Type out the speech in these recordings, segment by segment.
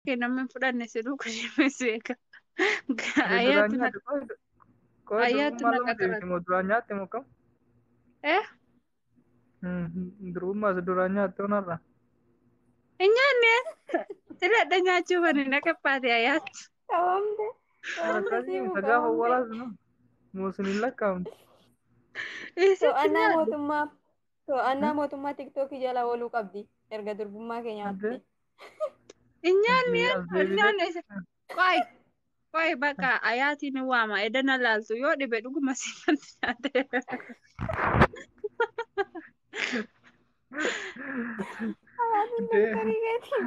kee namni hin fudhanne si duuka deemes beeka. Ati duraan Ayyaatu na nyaate qoy ayyaatu durbummaa na lama qaxarate. deebite moo duraan nyaatte moo kam? Eh? Durbummaa duraan nyaatte onarra. Hin nyaanne siladha nyaachuu bani na qophaate ayyaatu. Qabamte. Qabamte Akkasii siifuu isa gaafa qabamte. awwaalaas no. Muusin hin lakkaa'amtu. Eessatti To'annaa nyaadhu? mootummaa to'annaa mootummaa tiktookii jala ooluu qabdi. Erga durbummaa kee Adde nyaatte. Hin nyaanne as hin deebitee nyaanne qoy qoy bakka ayaatiin ni waama edana laaltu yoo dhibe dhuguma siifatti nyaate. Hayaatiin Adde doktorii keetii.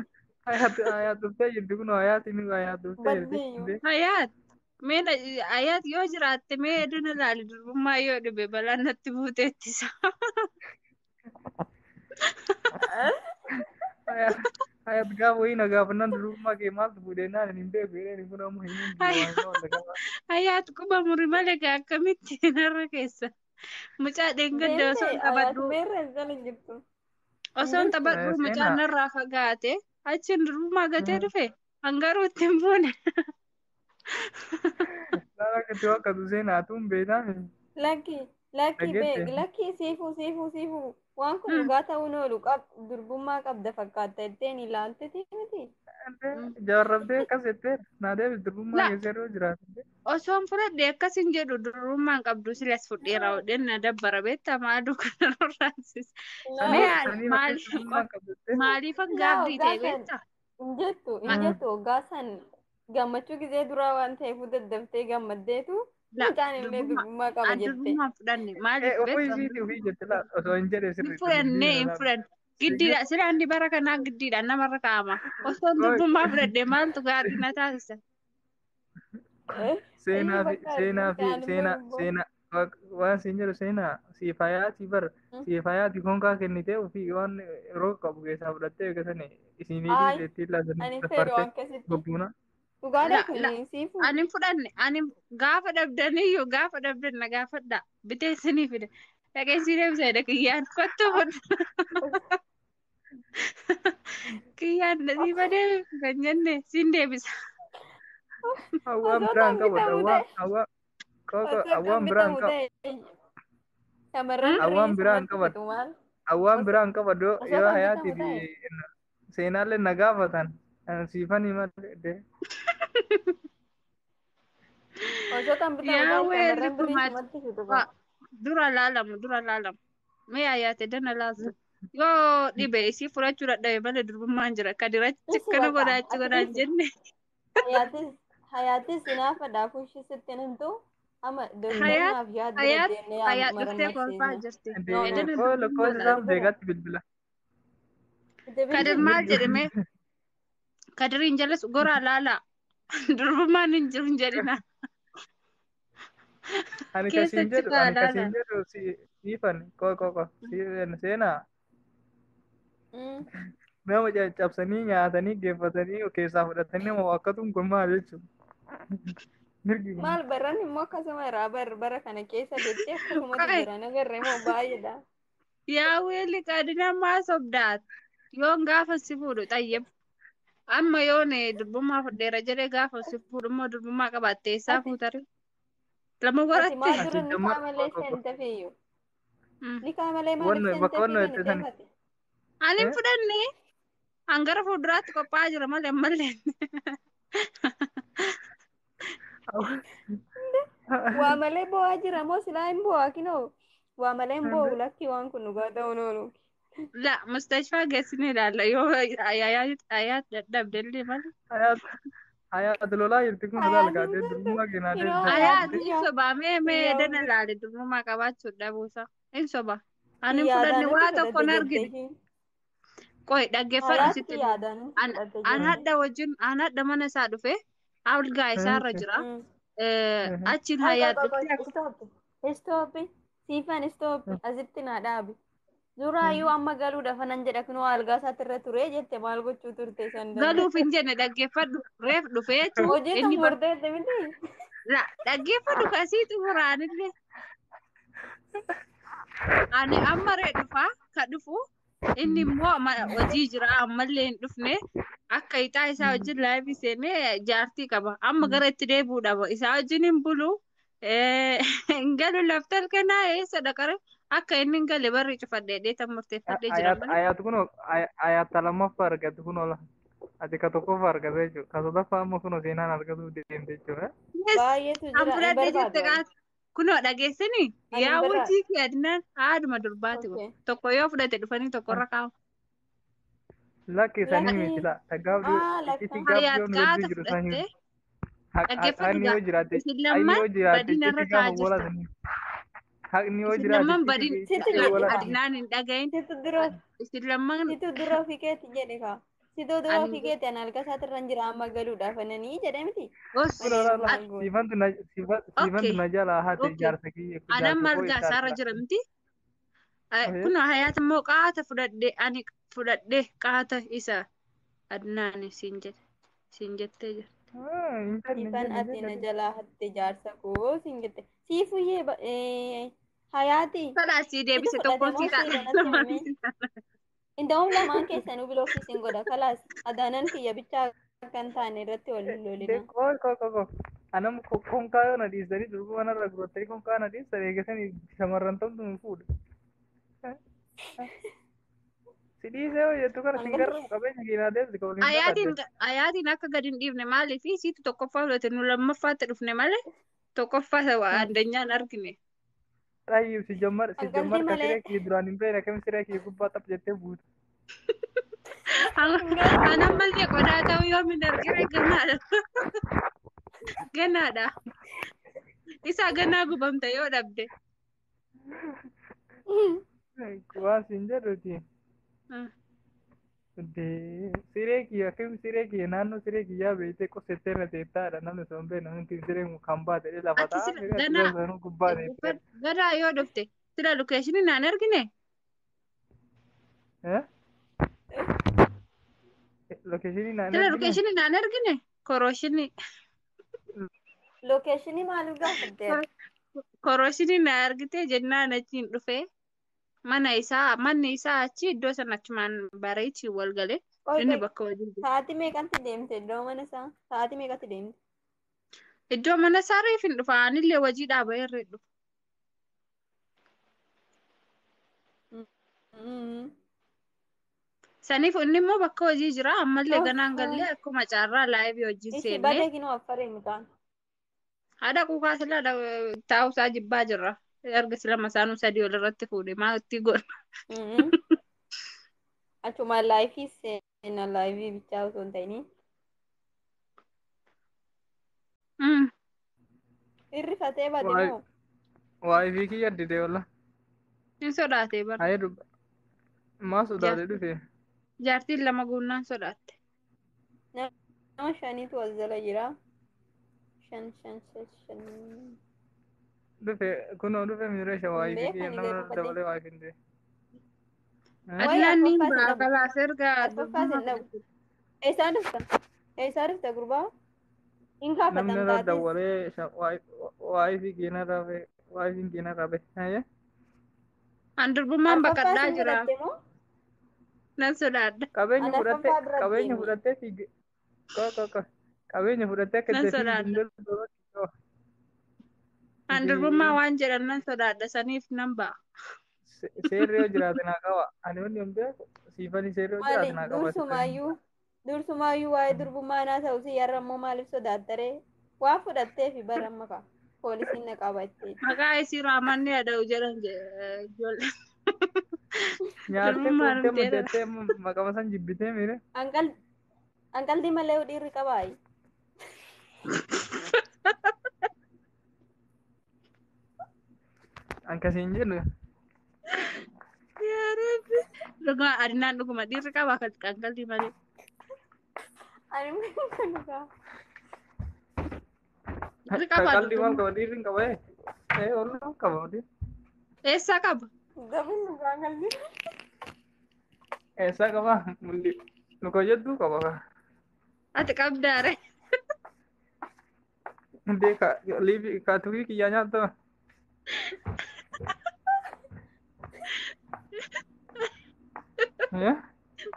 Hayaat hayaat dhuftee jirti kun hayaatiin hayaat dhuftee jirti. Baddeeyyuu. Adde Hayaat mee ayaat yoo jiraatte mee edana laali durbummaa yoo dhibe balaan natti buuteetti isa. Hayaat hayaat gaafa wayii na gaafannaan durbummaa kee maaltu fuudhee naan hin beeku jedheen kun ammoo hin jiru waan nama wanta gaafa. Hayaat quba muri malee gaa akkamitti narra keessa. Mucaa dheengadda Deemte osoo hin hayaat taphadhu meerra jala hin jirtu. Hin osoo hin jirtu. taphadhu mucaan Seenaa. narraa fagaate achiin durbummaa gatee dhufe hangaruu itti hin buune. Laala akkatti waaqatu seenaa tuun beektaami. Lakki lakki Dhageette. beek lakki siifuu siifuu siifuu waan kun dhugaa ta'uun oolu qab durbummaa qabda fakkaatta jetteen ilaalteeti miti. Jaarrabdee akkas jettee naa deebis durbummaa La keessa yeroo jiraatu. osoon fudhadhe akkas hin jedhu durbummaan qabdu silas fudheera hodheen na dabbara beektaa maaduu kana rarraasisa. Mee Laa Sanii maal bakka durbummaa qabdu jettee. maaliifan laa gaardii hoggaa ta'e san beektaa? hin jettu hin Ma jettu hoggaa san gammachuu gizee duraa waan ta'eef daddaftee gammaddeetu la mucaan illee durbummaa durbummaa qaba an jette. durbummaan fudhanne maaliif Ofii beektaa? isiitii ofii jette laa osoo hin jedhe Hin sirriitti fudhanne dubbii hin sana fudhanne. Giddiidha silaan bara kanaa giddiidha namarra kaa'ama. Osoon Qoy durbummaa fudhadhe maaltu gaardii na taasisa? seenaa Inni fi fakkaatu seenaa fi mucaan immoo seenaa durboo. seenaa waan siin jedhu seenaa siif hayaatii bar siif hayaatii konkaa kennitee ofii waan yeroo qabu keessaa fudhattee eegatanii isinii Ay dhiiseetti laasanii ani fedhu daffarte akkasitti. bobbuuna. Dhugaadha La la kun siifuu. ani hin fudhanne ani gaafa dhabdaniyyuu gaafa dhabdan na gaafadha bitee isinii fida. Dhaqee sii deebisa jedhe kiyyaan kottu fudhu. Kiyyaan siif adeemu kan jenne siin deebisa. Hawwaan Osoo biraan kan qabadha bitamu hawwaan ta'e hawwaan qoqo osoo kan hawwaan biraan bitamu qaba ta'e shamarran hawwaan birrii biraan sumatti qabadha fitu maal hawwaan osoo biraan qabadhu osoo yoo kan hayaatii bitamu fi ta'e seenaallee na gaafatan siifanii malee de. osoo kan bitamu Yaa ta'e weelli shamarran birrii kumaati. sumatti fitu kun. Dura laalamu dura laalamu. Mee ayyaate dana laaltu. Yoo dhibe isii fudhachuu dadhabe malee durbummaan jira. Kadirachi Dhisi akkana baqa godha achi ati godha hin dhisi jenne. hayaatis hayaatis hinaafa fuushi sitti hin himtu amma doktar Hayaat naaf yaad bira hayaat deemnee hayaat dhuftee kolfaa marammarsiisna. jirti. De No no Edana qoy durbummaa lakkoofsa isaa laaltu. doktora beekatti bilbila. itti Kadir bilbili. maal jedhe mee? Kadiriin jalas goraa laalaa. Durbummaan hin jiru hin jedhina. Ani kasiin Keessatti jedhu kaa ani kasiin laalaa. jedhu siifan qoy qoy qoy siifan seenaa nama caccabsanii nyaatanii geeffatanii keessaa fudhatanii nama waakkatuun kun maal jechuudha? Mirgi kun. Maal barran immoo akkasuma irraa bar bara kana keessa jettee akkasumatu Qoy jira nagarra immoo baay'eedha. yaa weelli qaadina maa sobdaat. Yoon gaafa si fuudhu xayyab. Amma yoon durbummaa fudheera jedhee gaafa si fuudhu immoo durbummaa qabaatte eessaa Ati fuutare? Lama ati godhatte. maal Ati dura nikaa jammar malee qoy qoy qoy. seente fiiyyu. Mm. Nikaa malee maaliif Wanno seente bakka wanno fiigani jette sani. teefate? Ani hin Eh? fudhanne. Hangara fuulduraatti qophaa'aa jira malee ammallee. Waa malee bo'aa jira moo silaa hin bo'aa kinoo? Waa malee hin bo'u lakki waan kun dhugaa ta'uun oolu. La mustashfaa geessinee ilaalla yoo ayaat dadhabde illee malee. Hayaat hayaat lolaa jirti kun laal Hayaatiin kaatee jirtu durbummaa keenyaa kinoo deebisa. Ayaat hayaati hin yaa sobaa mee mee yaa dana laale durbummaa qabaachuu dhabuusa. Hin soba. Ani hin fudhanne yaadaan waa itti tokko hin fudhate jette argine. ishiin. Qoy dhaggeeffadhu Hayaatti sitti hima. yaadaan itti An fudhate an jette. hadha wajjin an hadha mana isaa dhufe algaa isaarra jira. Achiin Qoy qoy hayaat qoy qoy dhuftee akka stop stop siifan stop asitti naa dhaabi. Duraayyuu amma galuudhaaf anan jedha kunoo algaa isaatti irra ture jette maal gochuu turte san dura. galuuf hin jenne dhaggeeffadhu reef dhufeetu Hojii inni bar xumurteetti miti. la dhaggeeffadhu kasii xumuraanillee. Ani amma ree dhufaa ka dhufu Inni immoo hojii jira ammallee hin dhufne akka ixaa isaa wajjin laayivii seenee jaartii qaba. Amma gara itti deebi'uu dhaba. Isaa wajjin hin bulu. Hin galu lafti halkanaa eessa dhaqare akka inni hin gale barri cufadhe dheetan murteeffadhee jira Ayaat malee. ayaat kunoo ayaat lammaffaa argatu kunoo ati ka tokkoffaa argate jechuudha. Ka sadaffaa ammoo kunoo seenaan argatuuf deemte jechuudha. Yes, Baay'eetu an jira hin fudhadhe jette barbaadu ani. qaata. Kunoo dhageessanii Ani hin yaa barbaadu. hojii kee adinaan haadhuma durbaati kun. Okay. Tokko yoo fudhate dhufanii tokkorra kaa'u. Lakki sanii Lakki miti laa ta gaaf dhiyoo aa iccitii lakka. gaaf Hayaat dhiyoo nu qaata hedduu jiru san fudhattee himi. dhaggeeffadhu Haqni gaa. yoo jiraate Isin haqni lamman yoo jiraate badin irra iccitii kaa'aa gaafa gola jirtan. sanii haqni yoo Isin jiraate lamman badin iccitii Situ iccitii jedhe gola kaa. sanii. adinaan hin dhagahin. Situ dura Isin lamman situ dura ofii keeti jedhe kaa. Situ dura ani ofii keeti ani halka isaatirra hin jira amma galuudhaaf ananii jedhe miti. os Kunoo Malee laala maal goone. siifantu na siifantu okay na jalaa hate okay. jaarsa kiyya Anan jaarsa koo malgaa itti isaarra argaa. jira miti. Kunoo hayaat immoo qaata fudhadhe ani fudhadhe qaata isa adnaan siin jedhe siin jettee jira. Hin jenne hin Ifan jenne hin ati na jenne. jalaa hatte jaarsa koo siin jette. Siifuyyee hayaati. Kadhaa sii Situ deebise fudhate tokkoon moo sii siidha kaadha natti lamaan himee? sii kaadha. Inda'uun lamaan keessanuu bilookii siin godha. Kalaas adaanan kiyya bichaa akka hin taane irratti wal hin lolina. Koo koo koo koo. Anam konkaa yoo na dhiistanii durbuma narra gurgurtanii konkaa na dhiistan eegasanii shamarran tamtu hin fuudhu. Si dhiisee yoo jettu kana sin Hangalli garramu qabeenya keenyaa deemsi ka waliin Ayaatiin dhaladhe. ayaatiin akka gadi hin dhiifne maaliif siitu tokkoffaa fudhate nu lammaffaatti dhufne malee tokkoffaa isa addanyaan argine. Xayyib si jammar si hangalli jammar ka malee siree kiyya duraan hin beekne akkami siree kiyya gubbaa xaph jettee buutu. hangalli An ammallee qodaa ta'uu yoom hin argine ganaadha. Ganaadha. Isaa ganaa gubamta yoo dhabde. Waan siin jedhuti. Siree kiyya akkami siree kiyya naannoo siree kiyyaa beektee qosettee na teettaadha namni osoo hin beekne namni sireen kun kan baate dhee lafa Ati ta'a sila siree ati ganaa sanuu gubbaa teettee. ganaa yoo dhufte sila lokeeshinii naan argine. Lokeeshinii naan Sila ergine. lokeeshinii naan argine koroshinii. Lokeeshinii maaliif gaafatte ati? Koroshinii na argite jennaan achiin dhufee mana isaa manni isaa achi iddoo sana achumaan bareechii wal galee Qoy inni qoy bakka hojii jira. sa'aatii meeqatti deemte iddoo mana isaa? Sa'aatii meeqatti deemte? Iddoo mana isaa reef hin dhufa anillee hojii dhaabee irra hin dhufa. Mm. Saniif inni immoo bakka hojii jira ammallee ganaan Uffaa. gallee akkuma carraa laayivii hojii Ishi seennee badee kinoo affaree mucaan. haadha quuqaa sila taa'uusaa jibbaa jirra. Erga sila masaanuu sadii ol irratti fuudhe maal itti godha. Mm. Achuma laayifii seenaa laayifii bichaa osoo hin ta'inii. Mm. Irrifatee bade moo? Waayifii kiyya didee walla. Hin sodaate bara. Hayee dubba. Maa sodaate Jaartiin dhufe. jaartiin lama guunnaan sodaatte. Nama shaniitu wal jala jira. Shan shan shan shan. Dhufe kunoo dhufe miireesha Hin waayifii kiyya beekani nama garuu irra badee. dabalee waayifii hin dide. Wayi Adnaan ni arfaffaas hin ba'a dhabu. kalaas erga Arfaffaas durbummaa hin dhabu. fudhate. Eessaa dhufta? Eessaa dhufta gurbaa? Hin Namni gaafatamta irra atis. dabalee waayifii keenya irraa ba'e waayifiin keenya irraa ba'e. Hayee. An durbummaan Arfaffaas baqadhaa hin jira. fudhatte moo? Nan sodaadha. Qabeenya An fudhattee arfaffaa bira qabeenya deemi. fudhattee fiigi. Koo koo koo. Qabeenya fudhattee akka Nan itti fiigi hin sodaadha. loltu. An durbummaa waan jedhan nan sodaadha saniif nan ba'a. Seerri yoo jiraate naa qaba. Ani wanni hin beeku siifanii seerri yoo Maali jiraate naa qaba. dursumaayyuu dursumaayyuu waa'ee durbummaa naa ta'u si yarra immoo maaliif sodaattaree? Waa fudhatteefi bara amma kaa poolisiin na qaba ittiin. Maqaa isii raamanni ada'u jedhan ijoollee. Nyaattee Durbummaan quuftee dhufteera. muddattee maqama san jibbitee miire. Anqaldi malee dhiirri qabaayi. Akkasiin jedhu. Yaa Rabbi. Dhuguma adinaan dhuguma dhiirri qaba kan qalbii malee. Ani kan dhugaa. Dhiirri qaba Qalbii maal durbummaa. qaba dhiirri hin qaba ee. Ee ollaa qaba dhiirri. Eessaa qaba? Dabin dhugaa qalbii. Eessaa qaba mulli luka jedduu qaba. Ati qabdaare. Hundee ka liifi ka turii kiyyaa nyaatta. Eh?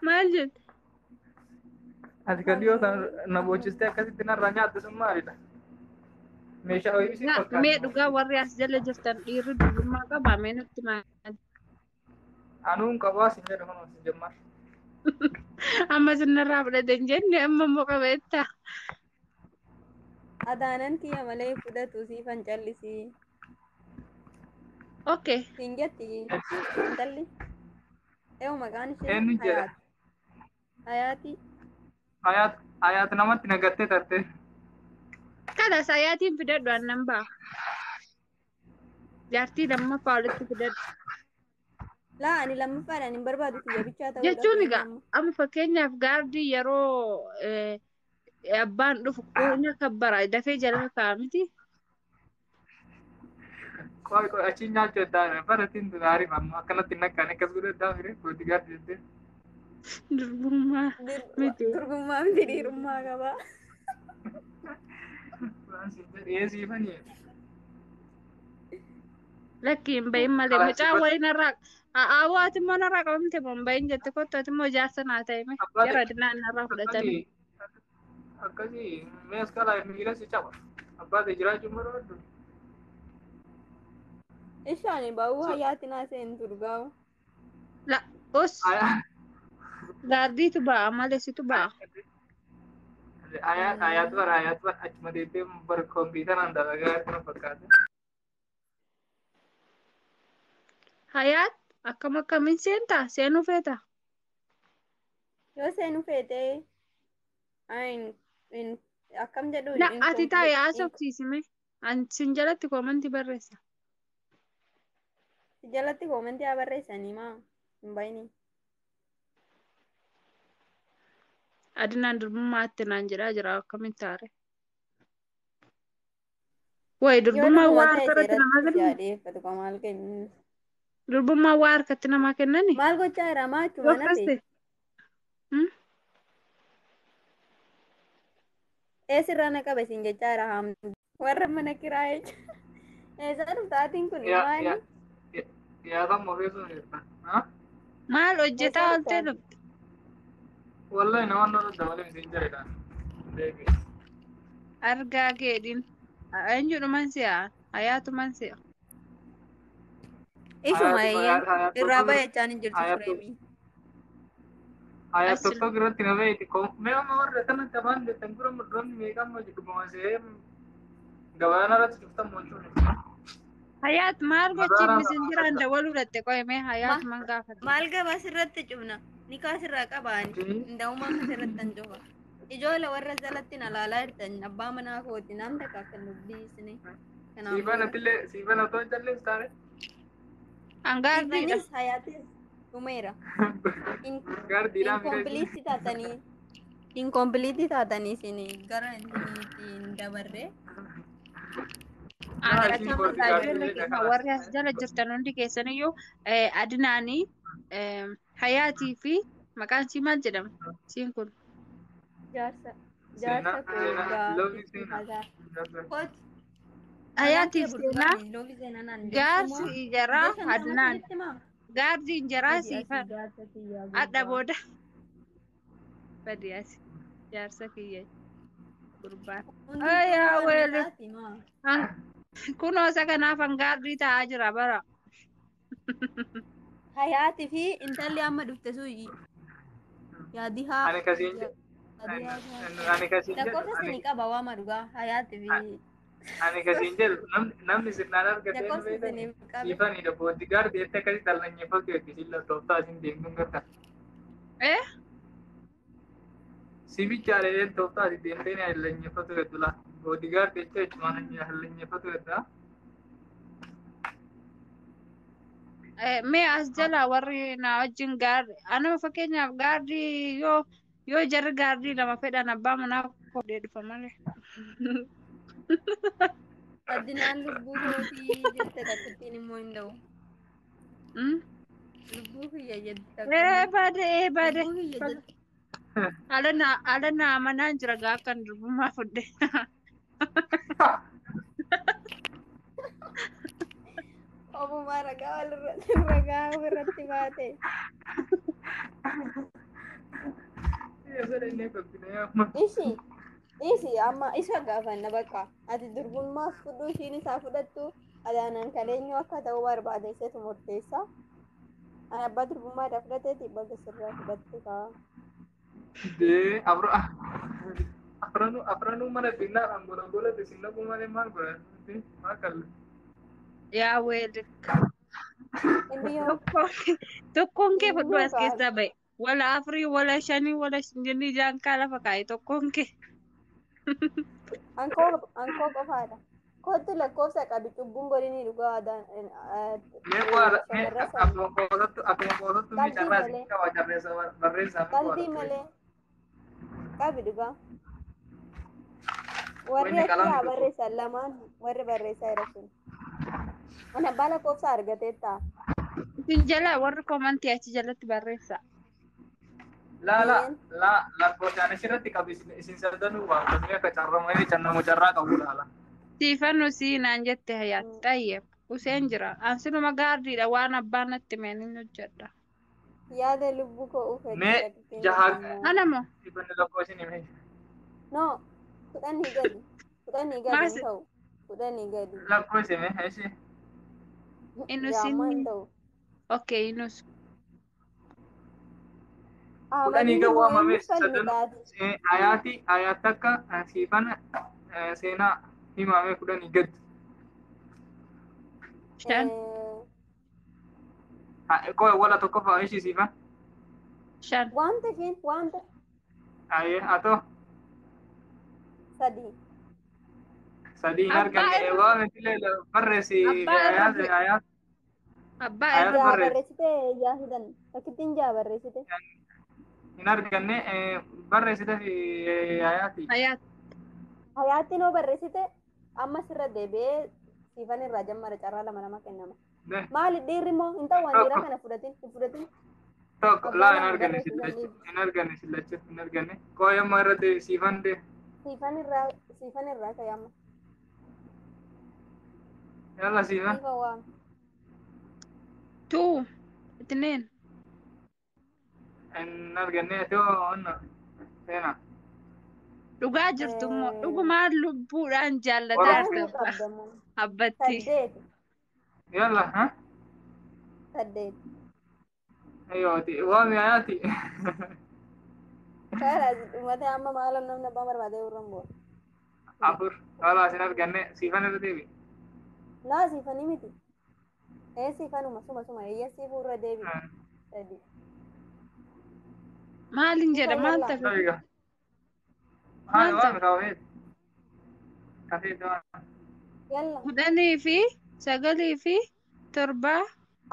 Maal jette? Ati kan dhiyoo tan na boochistee akkasitti narraa nyaatte sun maalidha? Meeshaa wayii si Mee fakkaata. dhugaa warri as jala jirtan dhiirri durbummaa qabaa mee nutti maal? Anuun qabaa sin jedhu kun si jemmaar. Amma sinarraa fudhate hin jenne amma immoo qabeetta. Adaanan kiyya malee fudhatu siifan callisii. Okay. Siin jetti intalli. Eewu maqaan ishee Eenyu jedha? Hayaati. Hayaati. Hayaat hayaat namatti nagattee tarte. Kalas hayaatiin fidadhu annan ba'a. Jaartii lammaffaa walitti fidadhu. Laa ani lammaffaadhaan hin barbaadu kiyya bichaa ta'uudhaaf Jechuun deema egaa amma. amma fakkeenyaaf gaardii yeroo abbaan dhufu ni kabbara dafee jala kaa'a miti. Qoy qoy achiin nyaachuu eddaa baratiin gaarii amma akkanatti hin nakkaan akkas godhu eddaa fire gooti gaardii jettee. Durbummaa miti. Durbummaa miti dhiirummaa qaba. Waan siin jedhu dhiyeessiifanii. Lakki hin bahin malee Kalas mucaan wayii narraa haawaa ati immoo narraa qabamte moo hin bahin jette kottu ati immoo jaarsa naa ta'e mee Abbaa jara dinaa narraa fudhatanii. akkasii akkasii mees kalaa miila si caba. Abbaa ta'e jiraachuun barbaaddu. Ishaani ba'uu hayaati naa seentu dhugaa. La os gaardiitu ba'a malee situ ba'a. Ayaat ayaat bara ayaat bara achuma deettee bara kompiitaraan dalagaa kana fakkaata. Hayaat akkam akkamiin seentaa seenuu feeta? Yoo seenuu feetee akkam jedhu La ati taa'ee haasofsiisime. Ani sin jalatti koomantii barreessa. Jalatti koomentii haa barreessanii maa hin bayini. Adinaan durbummaatti naan jedhaa jira akkamitti taare. Wayi Yoo durbummaa durbuma waa ta'e harkarratti namaa seeratti si kennan. haa dhiyeeffatu ka maal kennu. Durbummaa waa harkatti namaa kennani. Maal gochaa jira maa Yoo achuma nafe. akkas ta'e. Eessirraa na qabe siin jechaa jira haamtu. Warra mana kiraayee jira. Eessaa dhufta kun Yaa maali? yaa yaa kan mofeessuun jirta. Maal hojjetaa Eessaa ooltee dhufta? dhufte? Wallahi namoonni irra dabalee siin jedhedha. Beeku. Argaa keedhiin. Eenyudhuman si'a? Hayaatuman si'a. Ishuma Hayaatu eeyyee hayaat irraa tokko bayachaan hin jirtu hayaat fireemii. hayaat Achi tokko irratti na beeyti. Mee amma warra kanatti afaan jettan gura mudroonni meeqa amma dhuguma see gabaana irratti cuftan mochuun. Hayaat maal gochiif Madaaraan misinjiraan dawaluu dhatte qoyme hayaat man gaafate. Maal gabaa sirratti cufna? Nikaa sirraa qabaani. Nda'uma amma sirratti hin cufa. Ijoolle warra jalatti na laalaa jirtan abbaa manaa kooti namni takka akka hin dubbisne. Kanaan Siifan booda. atillee siifan otoo hin jallees taane. Angaardiidha. Siifanis hayaatis dhumeera. Gaardiidhaan fidee. Inkompiliitii taatanii inkompiliitii taatanii isin gara ittiin dabarree Ani Haa akka isiin boordi amantaa gaardii ijoollee jedha keenya kanas. warri as jala jirtan hundi keessaniyyuu Adinaanii Hayaatii fi maqaan isii maal jedhama? Isiin kun jaarsa Seenaa jaarsa koo seenaa egaa loomi itti seenaa. hagaa. Kooti maqaan Hayaatii kee fi Seenaa burtukaanii loomi seenaa naan jettu gaarsi moo ijaraa ija shantama Adinaan sinitti maa? gaardi injaraa Badi asii siifan jaarsa kiyyaa adda gurbaa. booda badi asi jaarsa kiyya gurbaan. Hundumtuu Ayyaa waan weele isaati maa? kunoo isa kanaaf hangaardii taa'aa jira bara. Hayaatii fi intalli amma dhufte sun yaadihaa Ani kasiin jedhu yaadihaa ani kasiin jedhu lakkoofsa ani isinii qaba waama dhugaa hayaatii fi ani kasiin jedhu namni sirnaan argatee nu lakkoofsa beekani. isiniif qabe. Siifanidha boordi gaardii jettee akkasii dallanyeffatu eeggisiin lakkooftaa isin deemtuun garta. Eh? Si bichaalee tooftaa asii deemtee ni hallanyeffatu hedduu laa. Boordi gaardii jecha jechuun hallanyeffatu hedduu. Mee as jala warri na wajjin gaardi anuma fakkeenyaaf gaardii yoo yoo jarri gaardii lama fedhan abbaa manaa koodee dhufa malee. Addinaan lubbuu kootii jette takkittiin immoo hin da'u. Mm? Lubbuu kiyya jette Ee takka bade ee bade. lubbuu kiyya jette. Ala naa manaan jira gaa akkan durbummaa fudhe. Ofumaa ragaa walirratti ragaa ofirratti baate. Isa inni qabdina yaa amma. Ishi ishi amma isa gaafanna bakka ati durbummaas fudhu ishiin isaa fudhattu adaanaan kan eenyu akka ta'u barbaade isetu murteessa. Ani abbaa durbummaa irraa fudhateeti baga sirraa fudhattu kaa. Dee afranuu mana xinnaa gola golatti isin naquu malee maal godhan? Maal qalla? Yaa weelik. Inni yoo Tokkoon kee fudhu inni as yoo keessaa ba'e. Wala afurii, wala shanii, wala jennii jaankaa lafa kaa'e tokkoon kee. Ankoo qofaadha. Kottu lakkoofsa qabi cubbuun godhinii dhugaa adaan Mee qola mee shamarra sani. Akkuma qoosattu mee Qalbii carraa malee isin qaba carreessa barreessaa mee qalbii qoosattu. Malee qabi dhugaa. Warri Wanni achi qalamni haa tokko. Barreessan lamaan warri barreessaa jira sun. Ani abbaa lakkoofsa argateetta. Isin jala warri koomantii achi jalatti barreessa. Laa laa Een laa lakkoofsaan asirratti qabi isin sadanuu waamtanii akka carramanii cannamu carraa qabu laala. Siifannu sii naan jette hayaat. Xayyee Useen jira. Ansinuma gaardiidha waan abbaan natti himeen hin hojjedha. Yaada lubbuu koo uffatti Mee dhaqxee jaha immoo. Ana moo dhibanni lakkoofsin hime. No, 10 gadi. 10 gadi hin maas ta'u. 10 gadi. Lakkoofsi hime eshi. Jaammaa hin Inusin ta'u. okay inus 10 Ahmadni gad immoo waamame eenyu sadanuu falmitaati. hayaati hayaat takka siifana seenaa himame 10 gad. Shan Qoy wala tokkoffaa eshi siifan. Shan. Wanta isheen wanta Ayyee atoo sadii. sadii hin Abbaa arganne irra waamne barreessi abbaa irra hayaat hayaat abbaa hayaat irra Jaha barreessi. barreessite yaa fidan. Takkittiin jaha barreessite. Hin arganne barreessite fi hayaati. Hayaat. Hayaatti noo barreessite amma sirra deebi'ee siifan irraa jammara carraa lama lama kennama. Maali dhiirri immoo hin ta'u waan dhiiraa Tokko kana fudhatin hin fudhatin. Tokko Abbaa laa hin lama arganne barreessisan sillachu dhiirri. hin arganne sillachu hin arganne qoy amma irratti siifan de Siifan irraa ka'e amma. Yalla siifan. Siifa waam. Two itneen. Hin arganne atoo onna seenaa. Dhugaa jirtu immoo dhugumaan lubbuudhaan jaallataa Oromoo. Waamuu jirta qabda moo? abbatti. Saddeet. Yalla ha Saddeet. ayyooti waami hayaati. Karaa dhumate amma maala namni abbaa barbaadee urran bu'a. Afur wala sin arganne siifan irra deebi. Laa siifanii miti. Ee siifanuma suma suma eeyya siifuu irra deebi. Sadi. Maalin jedha Siifan maal yalla. tafe Tabiga. Haa maal waami tafe kafeet kafeet waami. Yalla. 10 fi 9 fi 7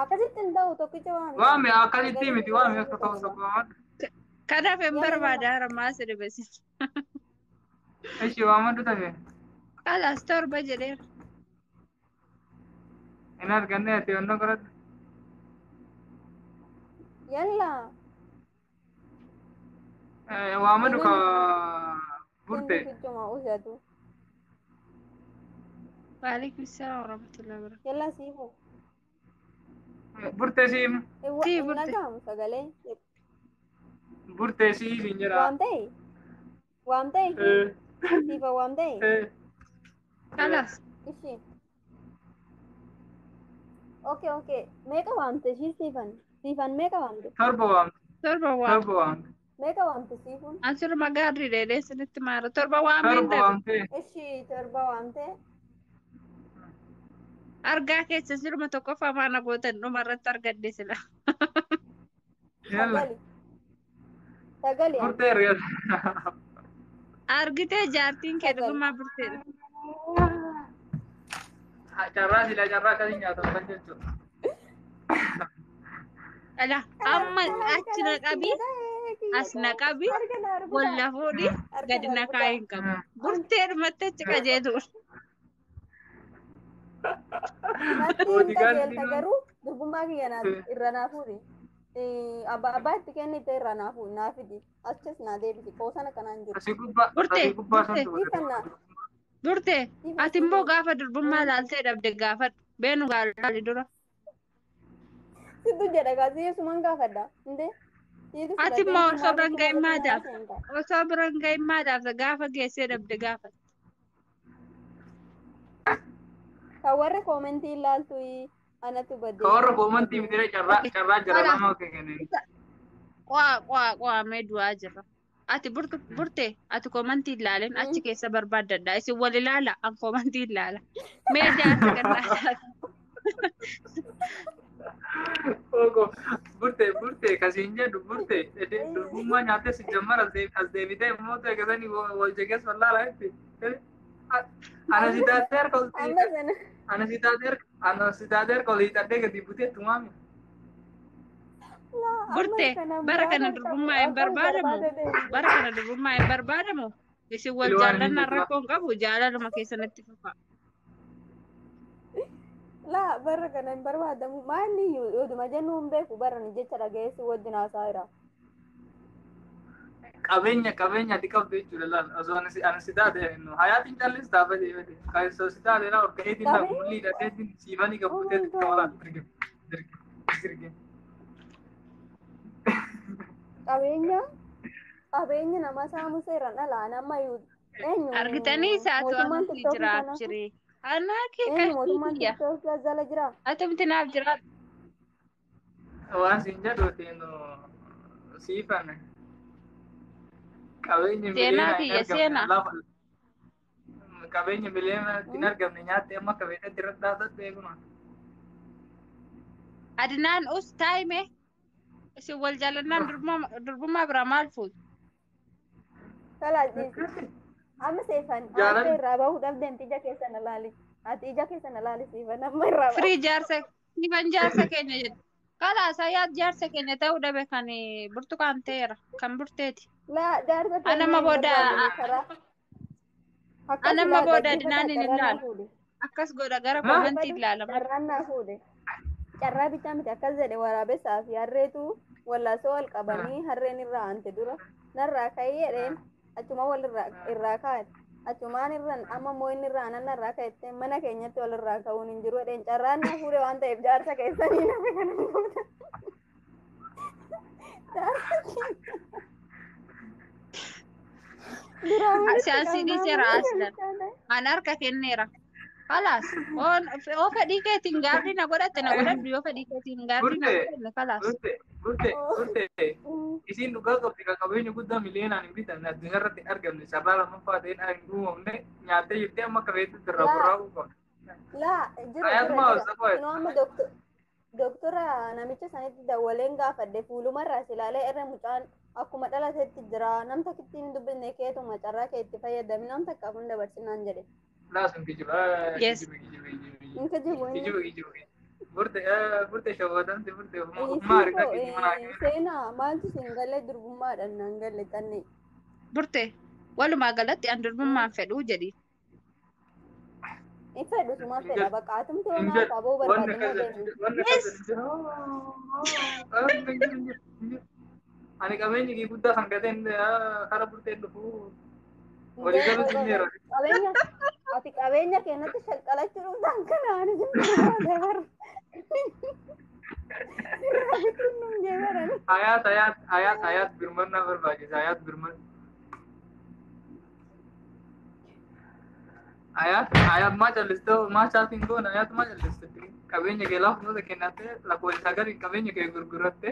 Akkasitti hin ta'u tokkicha waami. Waami akkasitti Sagalii miti fi waami kudhanii akka fi tokko torba. tokko waamadu. Kanaaf hin Yalla yalla. barbaada haramaa si dhibesi. Ishi waamadhu tafe. Kalaas 7 jedheera. Hin arganne ati onnoo godhadhu. Yalla. Waamadhu ka Inni burte. fichuma usatu. Waalaikum salaam warahmatullahi wabarakatuh. Yalla siifu. Burtee siif Sii Hin burte. dhaga'amu sagalee. Burtee siif hin jedha. Waam ta'e. Waam ta'e ishii. Siifa waam ta'e. Kalaas Ishii. Okay. Meeqa waamte ishii siifan? Siifan meeqa waamte? 7 waamte. 7 waam. 7 waamte. Meeqa waamte siifuun? Ansuruma gaarri dheedhee sinitti maara 7 waameen 7 dhabe. Waamte. Ishii 7 waamte. Argaa keessa siruma tokkoffaa maana gootan dhuma irratti argadde sila. Yalla. Sagali. Sagali ani. Burtee argata. Argitee jaartiin kee Sagal. dhugumaa burteedha. Carraa sila carraa akkasii nyaatamu jechuudha. Ala amma achi na qabi as na qabi walla fuudhi gadi na kaa'ee hin qabu. Burtee dhumatti achi qajeelu. Natti hin Boodigaardiin qajeelta garuu durbummaa kiyya irra naa fuudhi. Abbaa itti kennite irra naa fuudhi naa fidi. Achis naa deebisi qoosana kanaan jiru. Asii gubbaa Burtee asii gubbaa burtee santu Siifannaa. Burtee Siifan ati immoo siifan. gaafa durbummaa laaltee dhabde gaafadhu. Beenu gaalaali dura. Sittu jedha gaazii suman gaafadha. Indee Siitu Ati fudhatee immoo miti osoo maal biran gochuu gahin malatti maa nama daafta? seenta. Osoo biran gahin maa daafta? Gaafa geessee dhabde gaafa. Kan warra koomentii ilaaltu anatu badee Ka warra anatu koomantii badee. miti carraa carraa jara Kalaas lama kenneen. Qo'aa qo'aa qo'aa mee du'aa jirra. Ati burtu burte ati koomantii ilaalen achi keessa barbaaddadha. Isin wal ilaala an koomantii ilaala. Mee jaarsa gannaa taate. Ogo burte burte kasiin jedhu burte durbummaa nyaattee si jammar as deebitee immoo ta'e keessanii wal jegees wallaala jetti. Ana si taatee harka ol Amma sana ana si taatee harka ana si taatee harka ol hiixadhee gadi butee tumaami. laa amma Burte kanaan bara biraa kana kan qabu durbummaa hin akkami barbaadamu. barbaada deemu. Bara kana durbummaa hin barbaadamu. Isin wal Ilwaan hin jaallannaan jedhu. rakkoo hin qabu jaalaluma keessanitti fufa. Laa bara kana hin barbaadamu. Maalli oduma jennu hin beeku bara ni jecha dhageessu wajjin haasaa jira. Qabeenya qabeenya ati qabdu jechuudha laal osoo ana si taate hayaatiin callis taafate bade kan osoo si taate laa ol ka'eetiin laa Qabeenya mulli hidhateetiin siifanii oh gabbuteetti my god. qaba laal dirgim dirgim dirgim. Qabeenya qabeenya nama saamu seeraan alaa nama eenyu Argitanii isaatu mootummaan anatti tiktookii jiraaf kana jiree. Anaa kee eenyu qarshii mootummaan kiyya. tiktookii as jala jira. Atumti naaf jiraadhu. Waan siin jedhu siifan qabeenya Seenaa miliyoona hin kiyya argamne seenaa. lafa qabeenya miliyoona hin argamne nyaatte amma qabeenyatti irra dhaabbatte eeguma. Adnaan us taa'ime isin wal jaallannaan durbummaa biraa maal fuutu? Kalaas dhiisi. Amma seefan harka Jaalalli irraa bahuudhaaf deemti ija keessa na laali. Ati ija keessa na laali siifan amma irraa bahu. Firii jaarsa siifan jaarsa keenya jedhu. Kalaas hayyaat jaarsa keenya ta'uu dhabe kan burtukaan ta'eera kan burteeti. Laa jaarsa keenya Anamma hin booda barbaadani karaa akkas anamma laa booda dhaggeeffataa Adnaan hin carraan naa ilaalu. fuudhe. Akkas godha gara haa koomantii Dhaggeeffadhu ilaalama. carraan naa fuudhe. Carraa bichaa miti akkas jedhe waraabessaa fi harreetu wallaasoo wal qabanii harreen irraa aante dura narraa ka'ee jedheen achuma wal irraa kaa'e. Achumaan irraan amma immoo inni irraa anan narraa ka'ettee mana keenyatti wal irraa ka'uun hin jiru jedheen carraan naa fuudhe waan ta'eef jaarsa keessanii nafe kana booda. Jaarsa keenya duraa walitti Siyaasni qabnaa seera mana aslan. bichaa ta'e. An harka kenneera. Kalaas. Oo fedhii keetiin gaarri na godhatte na godhadhu yoo fedhii keetiin gaarri na burte godhanne kalaas. burte burte burte isiin dhugaa qabdi kan qabeenya guddaa miliyoonaan hin bitamne addunyaa irratti hin argamne carraa lammaffaa ta'een hin uumamne nyaattee jirtee amma qabeenyatti irraa Laa burraa'uu qabdi. laa jira jira Hayaatuma jira. hawwaasa qo'e. Kunoo amma doktora namicha sanitti dawwaleen gaafadhe fuulumarraa si ilaalee irra mucaan akkuma dhalatetti jira nam takkitti hin dubbisne keetuma carraa kee itti fayyadami nam takkaaf hin dabarsinaan jedhe. Laa sun kijiba Yes. kijiba kijiba kijiba Hin kijibu inni. kijiba kijiba burte burte shawwadamte burte ofuma argaa Siifoo kijiba naa seenaa maaltu siin galee durbummaadhaan naan galle xanne. Burte walumaa galatti an durbummaan fedhuu jedhi. Hin fedhu suma hin fedha jedhu bakka atumti hin homaa jedhu qabuu wanni barbaade moo akkas deemu. wanni Yes. akkas hin jiru hin jiru hin jiru hin jiru ani qabeenyi kee guddaa kan gateen kara burteen dhufu walii Hin galuutti qoy hin qoy jira. qabeenya ati qabeenya keenyatti shalqalachuu dhuftaan kana ani sin barbaade bara. Sirraa bituun nun jee barani. Hayaat hayaat hayaat hayaat birmannaa barbaachisa hayaat birman hayaat hayaat maa callistoo maa chaatiin goona hayaat maa calliste qabeenya kee laafnoota kennatte lakkoofsa gadi qabeenya kee gurguratte.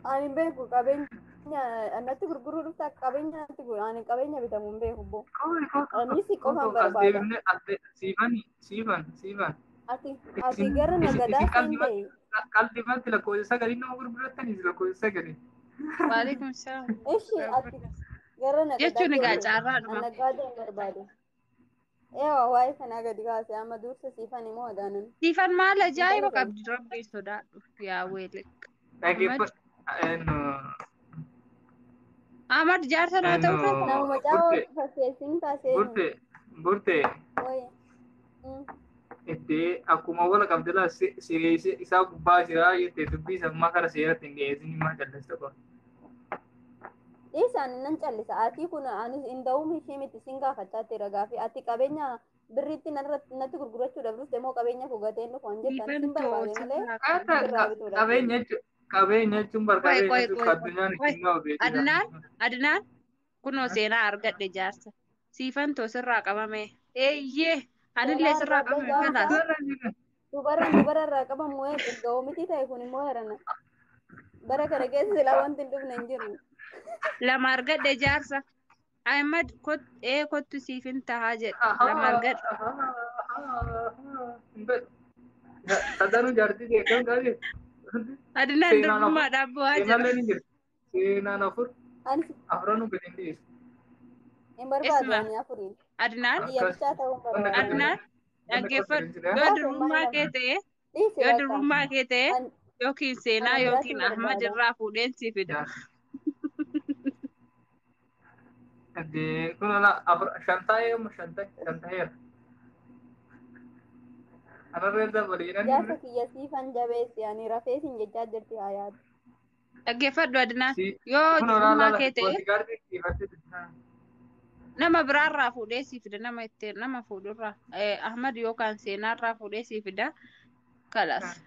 Ani hin beeku qabeenya natti gurguruu dhuftaa qabeenya natti gurguru ani qabeenya bitamu hin beeku boo. Koo koo Ani si koo qofaan koo as barbaada. deebifne as siifani siifan siifan Ati ati isin gara isin nagadaa isin siin qalbii ta'e. qalbii matti lakkoofsa sagalii nama gurgurattaniis lakkoofsa sagalii. Waalaikum salaam. Ishi ati gara nagadaa Jechuun egaa siin ta'e. carraadhuma. An naggaadee hin barbaadu. Eewa waa'ee kanaa gadi kaase amma dursa siifan immoo adaanan. Siifan maal ajaa'iba Intala kana. qabdi rabbii sodaadhu yaa weelek. Ahmad Dhaggeeffadhu. Ahmad jaarsa naa ta'uu feeta? Nama macaa Burte fakkeessiin kaaseenu. burte burte Wayi. itti akkuma wala qabde laa siree isaa gubbaa jira jettee dubbii sammaa kara seeratti hin dhiyeessin himaa callista qofa. Dhiisaan nan callisa. Ati kun anis hin da'uum ishee miti sin gaafachaa jira gaafi. Ati qabeenya birriitti natti gurgurachuudhaaf dhufte moo qabeenya koo gateen dhufu an jettan Siifan sin too barbaade malee sirraa Akka sirraa bituudhaaf qabeenya deemu. jechuun Qabeenya jechuun bar Qoy qabeenya qoy jechuun qoy qoy addunyaan qoy. ittiin nama beekti. Adnaan Adnaan kunoo seenaa argadhe jaarsa. Siifantoo sirraa qabame. Eeyyee anillee Seenaa sirraa argadhe qabame jaarsa. kalaas. Dubarran dubararraa qabamu erga oomitii ta'e kun immoo herana. Bara kana keessa silaa wanti hin dhufne hin jiru. Lama argadhe jaarsa. Ahmad kot ee kottu siif hin tahaa jedhe. Lama argadhe. Sadanuu jaartii beekamu qabe. Adnaan Seenaan afur. durbummaadhaan bu'aa jira. Seenaan ni jirti. Seenaan afur. Ani Afranuu gadi hin dhiisu. hin barbaadu Isma ani afuriin. Adnaan Xiyya bichaa ta'uu hin Wanna barbaadu. Adnaan dhaggeeffadhu. Yoo Gaafa durbummaa maal kee ta'e Dhiisi yoo bakka. durbummaa kee ta'e An yookiin seenaa ana yookiin biraatiin Ahmad barbaada. irraa fuudheen si fida. Kun ala afur shantaa'ee amma shantaa'eera. Anarree dabaleedhaan. Jaarsa kiyya siifan jabeessi ani rafee siin jechaa jirti hayaati. Dhaggeeffadhu Adnaan. Si Yoo kun ala durbummaa ala kee ta'e boodigaardii dhiifattee. nama biraarraa fuudhee si fida nama ittiin nama fuudhurraa Ahmad yookaan seenaarraa fuudhee si fida kalaas.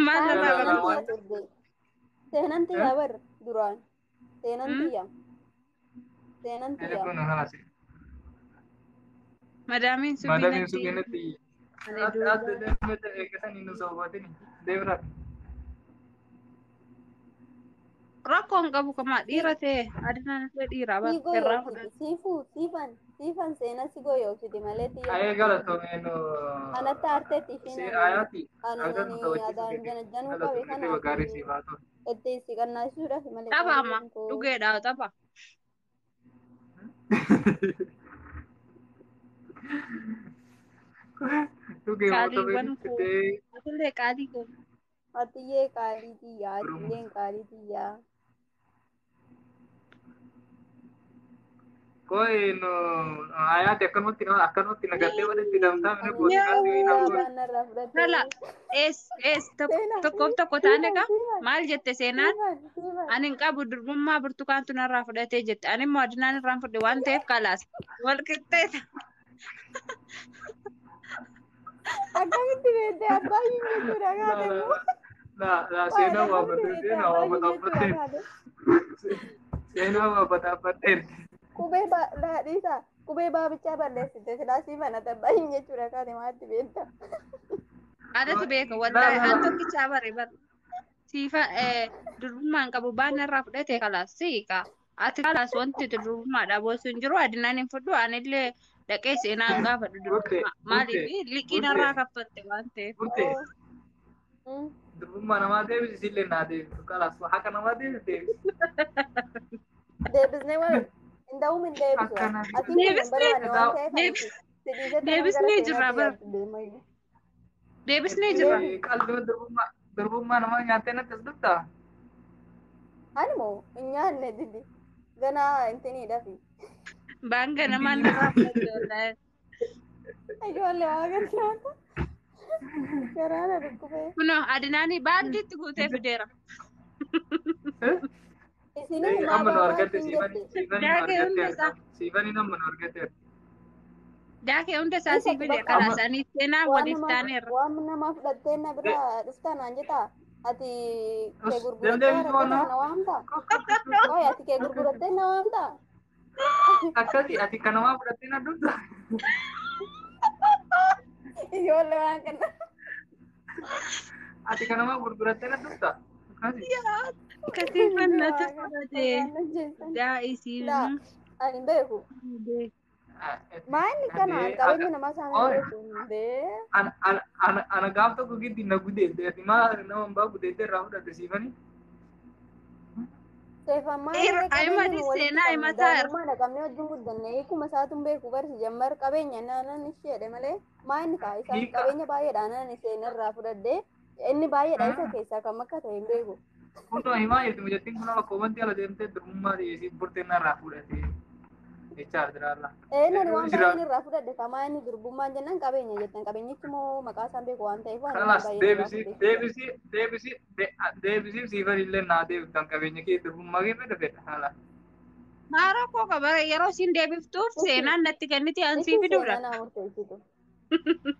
Maal Taana irraa seenan qabdu? tiyya turte. Seenan tiyya bar duraan. Seenan tiyya. Seenan tiyya. Kun ala si. Madaamiin Madaamiin subiinatti subiinatti. ani duuba. Adda deemte eeggatanii nu sobatini. Deemra. Rakkoon qabu kamaa dhiira ta'e Adnaan illee dhiira Sii bar irraa goyoobsiti. fudhate. Siifuu siifan siifan seenan si goyoobsiti malee tiyya Ayee miti. galatoomee nu. Anatti aarteetti Si ishiin ani ayaati. ani Halkan nu ani taphachiisu adaan keeti. janajjanuu qabe Galatoomee kanaaf riba gaarii siif haa ta'u. itti si qannaasuudhaaf malee Tapha amma qabeeyyiin koo. dhugeedha tapha. Dhugee Qaaliiwwan moota koo fidee atillee qaalii koo. Atiyyee qaalii tiyyaa Oromoo. atiyyeen qaalii tiyyaa. Koi no ayaati akkanumatti nama akkanumatti nagartee walitti hidhamtaa mini Ani boodigaardii wayii durbummaa naaf godhe. baanarraa Lala fudhattee. ees ees Seenaa tokkoof tokko taane siifan gaa siifan maal jette seenaan siifan siifan. ani hin qabu durbummaa burtukaantu narraa fudhatee jette ani immoo Adnaan irraan fudhe waan ta'eef kalaas wal qixxeeta. Akkamitti beekte abbaa hin jechuudha kaate immoo. La la Waan seenaa akkamitti waafate beekte seenaa abbaa hin waafata jechuudha fudhatee kaate. seenaa waafata fudhatee. Qubee dhiisaa qubee baabichaa balleessite silaa siifan ati abbaa hin jechuudha kaate maatti beekta. Anatu beeka La wallaahi la an la tokkichaa bare bar siifa durbummaan qabu baanarraa fudhate kalaas siiqa ati kalaas wanti durbummaadha boosu hin jiru Adnaan hin fudhu anillee dhaqee seenaan gaafadhu burte durbummaa burte maaliif liqii burte narraa kaffatte waan ta'eef. burte Oo. durbummaa namaa deebisi sillee naa deebisu kalaas haqa namaa deebisi deebisi. Deebisnee wal hin hin deebisu. Akkana. Atiin kun hin Deebisnee barbaanne waan ta'eef ani deebis si dhiisetti nan gara deebisnee jirra seenaatti bar yaaddu deemayyuu. deebisnee jirra. Qalbii durbummaa durbummaa namaa nyaattee natti as dhuftaa? Ani moo hin nyaanne didi ganaa intiniidhafi. Baanga namaan narraa fudhatte wallaahi. Ijoollee waa gargaarta. Garaa na dhukkubee. Kunoo Adnaanii baaldiitti guutee fideera. Isinis maa Amma nu baabaa argatte siin siifanii jette. siifanii nu Daakee hunda argatteerta. isaa Siifanii amma nu argatteerta. daakee hunda isaa sii Dhiisati fide bakka kalaas Amma ani seenaa waan waliif namaa taaneerra. waan namaa fudhattee na biraa dhuftaa naan jettaa. Ati kee gurgurattee dandeebisu waan rakkata nama na waamtaa? Qoy ati kee gurgurattee na waamtaa? akkasi ati kan namaa fudhattee na dhufta. Ijoollee waan kana. Ati kan namaa gurgurattee na dhufta. Akkasi. Kasiifan Ijoollee natti waan kana. fudhate Waan ajjeesan. daa'isiin. Laa ani hin beeku. Maa inni kana Ati qabeenya namaa isaan hin Oi beeku hundee. ana ana ana ana gaaf tokko giddi na gudeedde ati maa nama hin baa gudeedde irraa fudhatte siifanii. Seefammaa Dhiira illee qabeenya Ahmad nu walitti seenaa qabne himataa irra. daa'imummaa dhaqabnee wajjin guddanne hiikuma isaatu hin beeku barsi jammar qabeenya naanan isheedhe malee maa inni kaa isaan Hiika. qabeenya baay'eedha naan isheen irraa fudhadhee inni baay'eedha isa keessaa kam akka ta'e hin beeku. Kunoo himaa jirti mucattiin kun nama koomantii ala deemtee durbummaa dhiyeessii burtee narraa fudhate jechaa jiraalla. Nani waan Jira. baay'een irraa fudhadhe kamaa inni durbummaan jennaan qabeenya jettan qabeenyichi immoo maqaa isaan beeku waan ta'eef waan waan Kalaas baay'een irraa deebisii fudhadhe. deebisii deebisii deebisii siifan illee naa deebiftan qabeenya kee durbummaa kee fedha fedha haala. Maa rakkoo qaba yeroo isiin deebiftuuf Ishi seenaan natti kenniti an sii ishi fiduudha. seenaa naa murteessitu.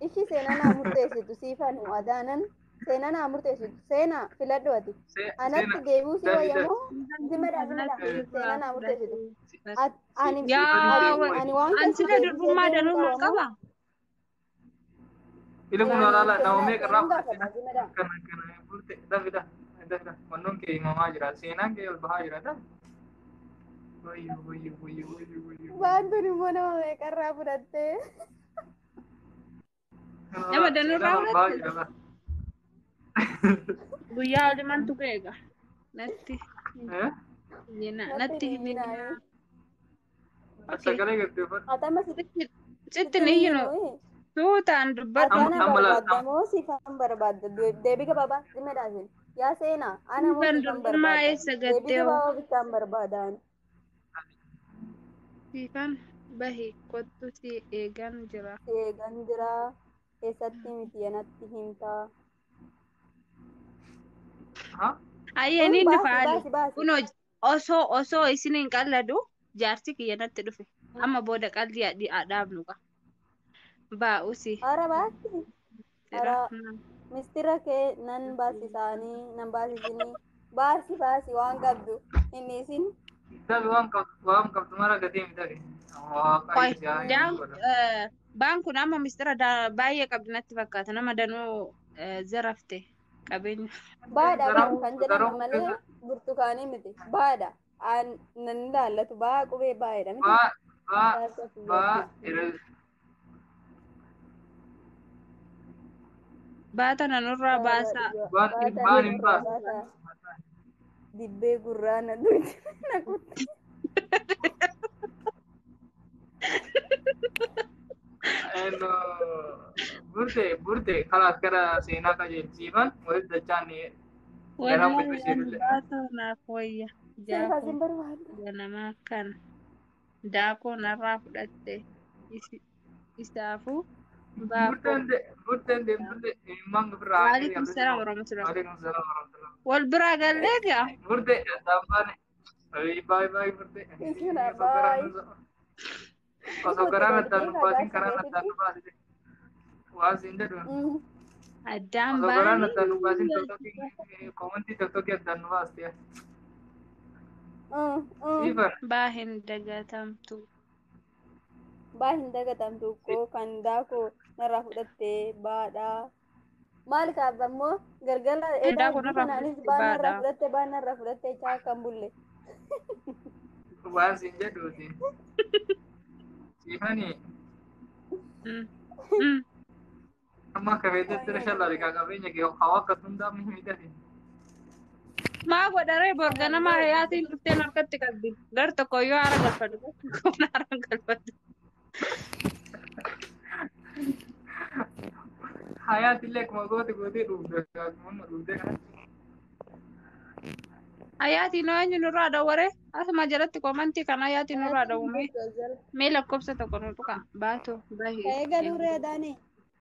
Ishi seenaa naa murteessitu siifan adaanan Seenaa naa murteessitu. Seenaa filadhu ati. Anatti Seenaa deebi'uu si dafi wayya dafi. moo zimadha zimadha. Seenaa naa murteessitu. Ani Yaa ani waan an keessa sila deebisee durbummaa deemuu danuu maal qaba moo? qaba? Ila kun Ani olaala seenaa nama meeqa irraa seenaan fudhatte gaafadha zimadha. kana kana burte dafi dafi dafi dafi wannoon kee himamaa jira seenaan kee ol bahaa jira dafi. Wayyo wayyo wayyo wayyo wayyo. Waan tun immoo nama meeqarraa fudhattee? Nama danuu irraa Seenaan ol bahaa fudhatte? jira bara. Guyyaa olimantu eega. Natti Eh? himinaa. Natti Natti hin himinaa. himinaa. Okay. Sagalee gadi uffadhu. Ati amma Sitti sitti hin hin iyyinu. hiyyinu. Tuutaan dubbadhu. Ati ana Amma laal barbaadda moo sifan barbaadda? Deebii gabaabaa zimadhaa isin. Yaa seenaa ana moo Siifan sifan durbummaa barbaadda? eessa Deebii gattee hoo? gabaabaa bichaan barbaada ani. Siifan bahi kottu si eegan jira. Si eegan jira. Eessatti miti anatti himtaa. Ha? Ayyaniin Baasi dhufa Ali. baasi baasi. Kunoo osoo isin hin qalladu jaarsi kiyya natti dhufe. Amma booda qalbii dhaabnu qa. Baa'usi. Ara baasi. Jira. Ara mistira kee nan baasisaanii nan baasisinii. Baasi baasi waan qabdu inni isin. Dafi waan qabdu mara gatii mi dafi. Qoy Waaqayyo si haa daan godha. baan kun amma mistira baay'ee qabdi natti fakkaata. Nama danuu zarafte qabeenya. Baadha bar Garuu kan jedhame garuu malee burtukaanii miti. Baadha. An nan ilaallatu baa qubee baay'eedha miti. baa baa Jaarsa baa kiyyaatti. irra Baata nanurraa Baadha baasaa. dhugaa. baan Baata baan hin nurraa baasu. baasaa. Dibbee gurraa na duuti na kutte. Burte burte kalaas gara seenaa qajeelchiifan walitti dachaan garaan Wallahi ani bashbasheedullee. baatoo naaf wayya. Siifas Jaakoo hin barbaaddu. ganamaa kana. Daakoo narraa fudhatte. Isaafuu baakoo. Burteen burteen deemtullee imman ofirraa haqee Waalaikum galtee salaam warahmatullahi. Waalaikum salaam warahmatullahi. Wal biraa gallee gaa. Burte dambaan baay'ee baay'ee burte. Isin Osoo garaan baay. osoo garaan addaan nu baasin Jaarsa karaan addaan nu keetitti. baasite. Waan siin jedhu. Addaan Osoo garaan baanii addaan nu baasin tokkotti koomantii tokkotti addaan nu baaste. Siifan. Baa hin dagatamtu. Baa hin dagatamtu koo kan daakoo narraa fudhattee baadhaa. Maal kaaba immoo galgala edaa Daakoo narraa kanaanis fudhatte baa narraa baadhaa. fudhatte baa narraa fudhatte chaa kan bulle. Waan siin jedhuuti. Siifani amma akka feetetti irra shallaale kaa qabeenya kee hawaa akka hundaa miidhate. Maa godharee bor ganama hayaatiin dhufteen harkatti qabdi. Gar tokko yoo haara galfadhu gar tokko haara galfadhu. Hayaatillee akkuma goote gootee dhuugde akkuma dhuugdee kanatti. Hayaatiin hoo eenyu nurraa dawware? Asuma jalatti koomantii kan hayaatiin nurraa dawwame. Mee lakkoofsa tokko nu tuqa. Baatoo bahi. Ka'ee galuu reedaani.